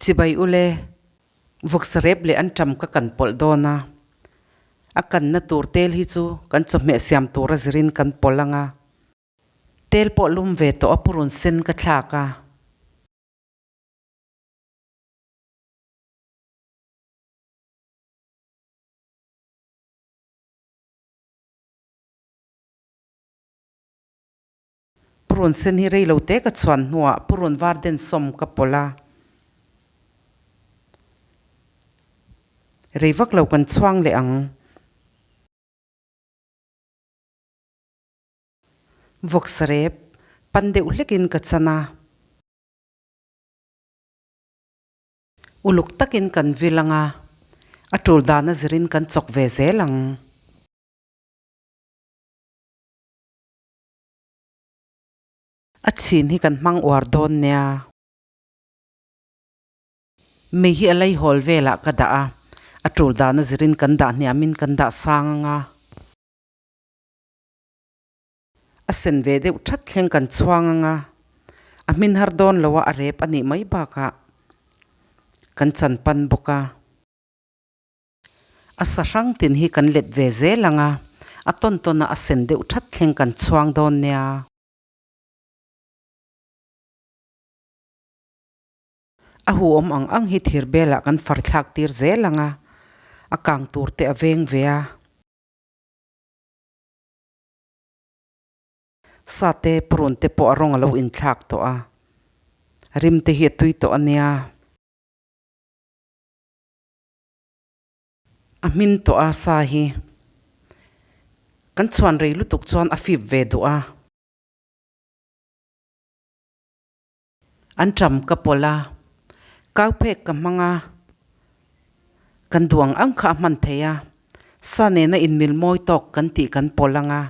Chibai ule, vawksa rep leh anṭam ka kan pawlh dawn a, a kanna tur tel hi chu kan chawhmeh siam tura zirin kan pawlh ang a. Tel pawh lum ve tawh a purun sen ka thlak a. Purun sen hi rei lo te ka chhuan hnuah purun var den sawm ka pawlh a. Rei vak lo kan chhuang leh ang. Vawksa rep pan deuh hlekin ka chan a. Uluk takin kan vil ang a, a tul dana zirin kan chawk ve zel ang. A chhin hi kan hmang uar dawn nia. Mei hi a laihawl velah ka dah a, a tul dana zirin kan dah hniamin kan dah sang ang a. A sen ve deuh that thleng kan chhuang ang a, a hmin har dawn lo a, a rep a nih mai bakah kan chan pan bawk a. A sa hrang tin hi kan let ve zel ang a, a tawn tawn a a sen deuh that thleng kan chhuang dawn nia. A hu awm ang ang hi thir belah kan far thlak tir zel ang a, a kang tur te a veng ve a. Sate purun te pawh a rawng a lo inthlak tawh a, rim te hi a tui tawh a nia. A hmin tawh a sa hi kan chhuan rei lutuk chuan a fip ve duh a. An ṭam ka pawlh a, kau phek ka hmang a, kan duh ang ang kha a hman thei a, sa nena inmil mawi tawk kan tih kan pawlh ang a.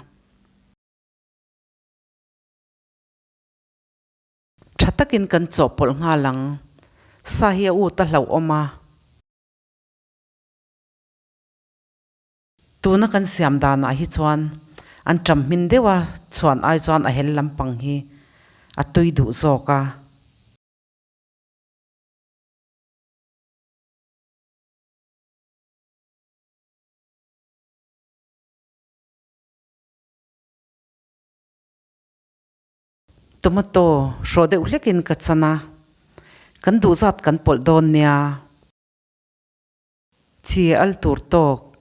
Ṭha takin kan chawhpawlh nghal ang, sa hi a ut a hlauhawm a. Tuna kan siam danah hi chuan an ṭam hmin deuh a, chhuan ai chuan a hel lampang hi a tui duh zawk a. Tomato hrawh deuh hlekin ka chan a, kan duh zat kan pawlh dawn nia. Chi al tur tawk.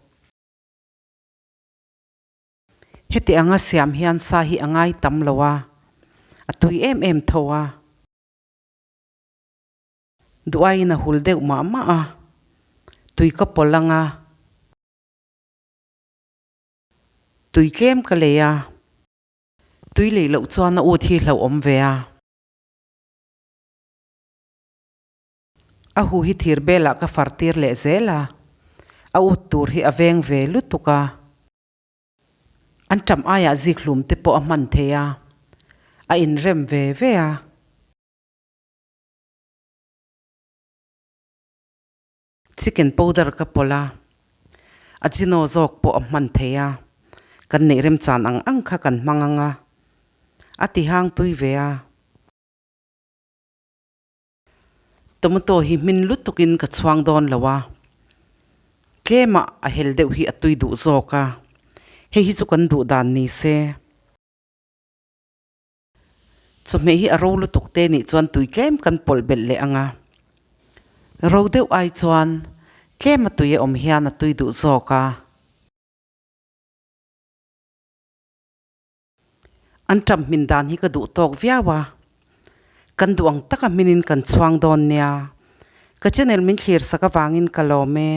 Heti anga siam hian sa hi a ngai tam lo a, a tui em em tho a. Duh aiin a hul deuh mah mah a, tui ka pawlh ang a. Tui tlem ka lei a, tui lei loh chuan a ut hi hlauhawm ve a. A hu hi thir belah ka far tir leh zel a, a ut tur hi a veng ve lutuk a. An ṭam aiah zik hlum te pawh a hman thei a, a inrem ve ve a. Chicken powder ka pawlh a, ajino zawk pawh a hman thei a, kan neih remchan ang ang kha kan hmang ang a, a ti hang tui ve a. Tomato hi hmin lutukin ka chhuang dawn lo a, tlemah a hel deuh hi a tui duh zawk a, hei hi chu kan duh dan ni se. Chawhmeh hi a ro lutuk te nih chuan tui tlem kan pawlh belh leh ang a, ro deuh ai chuan tlem a tui a awm hian a tui duh zawk a. An ṭam hmin dan hi ka duh tawk viau a, kan duh ang taka hminin kan chhuang dawn nia. Ka channel min thlir sak avangin ka lawm e.